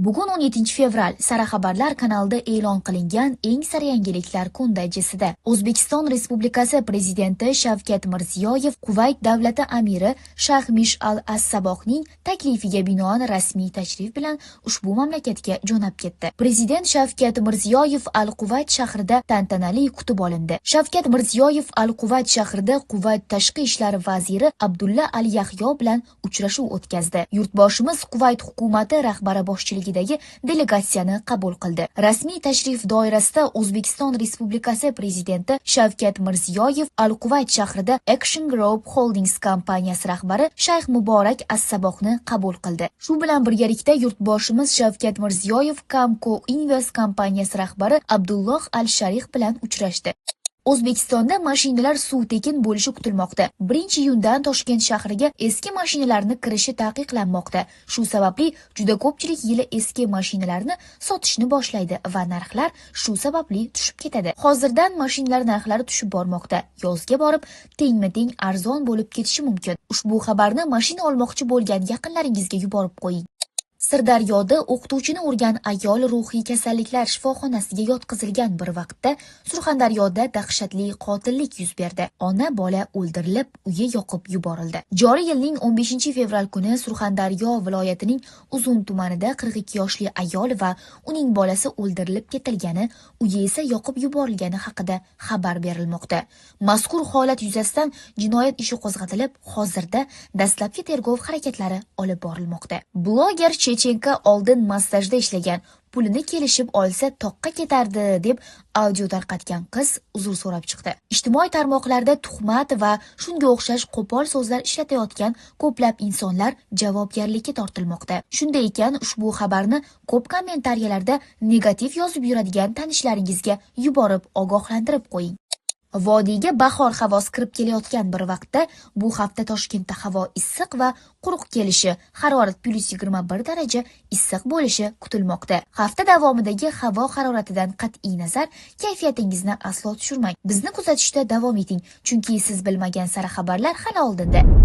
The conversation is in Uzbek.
Bugun 17 fevral Sara xabarlar kanalida e'lon qilingan eng sara yangiliklar kun dayjesida. O'zbekiston Respublikasi prezidenti Shavkat Mirziyoyev Kuvayt davlati amiri Shayx Mishal As-Sabohning taklifiga binoan rasmiy tashrif bilan ushbu mamlakatga jo'nab ketdi. Prezident Shavkat Mirziyoyev Al-Quvayt shahrida tantanali kutib olindi. Shavkat Mirziyoyev Al-Quvayt shahrida Kuvayt tashqi ishlar vaziri Abdulla Al-Yahyo bilan uchrashuv o'tkazdi. Yurtboshimiz Kuvayt hukumati rahbari boshchiligidagi delegatsiyani qabul qildi. Rasmiy tashrif doirasida O'zbekiston Respublikasi prezidenti Shavkat Mirziyoyev Al-Quvayt shahrida Action Group Holdings kompaniyasi rahbari Shayx Muborak As-Sabohni qabul qildi. Shu bilan birgalikda yurtboshimiz Shavkat Mirziyoyev Kamco Invest kompaniyasi rahbari Abdulloh Al-Sharix bilan uchrashdi. O'zbekistonda mashinalar suv tekin bo'lishi kutilmoqda. 1-iyundan Toshkent shahriga eski mashinalarni kirishi taqiqlanmoqda. Shu sababli juda ko'pchilik yili eski mashinalarni sotishni boshlaydi va narxlar shu sababli tushib ketadi. Hozirdan mashinalar narxlari tushib bormoqda. Yozga borib tengma-teng arzon bo'lib ketishi mumkin. Ushbu xabarni mashina olmoqchi bo'lgan yaqinlaringizga yuborib qo'ying. Sirdaryoda o'qituvchini urgan ayol ruhiy kasalliklar shifoxonasiga yotqizilgan bir vaqtda Surxondaryoda dahshatli qotillik yuz berdi. Ona bola o'ldirilib, uyi yoqib yuborildi. Joriy yilning 15 fevral kuni Surxondaryo viloyatining Uzun tumanida 42 yoshli ayol va uning bolasi o'ldirilib ketilgani, uyi esa yoqib yuborilgani haqida xabar berilmoqda. Mazkur holat yuzasidan jinoyat ishi qo'zg'atilib, hozirda dastlabki tergov harakatlari olib borilmoqda. Bloger Chechenka oldin massajda ishlagan, pulini kelishib olsa toqqa ketardi deb audio tarqatgan qiz uzr so'rab chiqdi. Ijtimoiy tarmoqlarda tuhmat va shunga o'xshash qo'pol so'zlar ishlatayotgan ko'plab insonlar javobgarlikka tortilmoqda. Shunday ekan, ushbu xabarni ko'p kommentariyalarda negativ yozib yuradigan tanishlaringizga yuborib ogohlantirib qo'ying. Vodiyga bahor havosi kirib kelayotgan bir vaqtda bu hafta Toshkentda havo issiq va quruq kelishi, harorat +21 daraja issiq bo'lishi kutilmoqda. Hafta davomidagi havo haroratidan qat'iy nazar kayfiyatingizni aslo tushirmang. Bizni kuzatishda davom eting, chunki siz bilmagan sara xabarlar hali oldinda.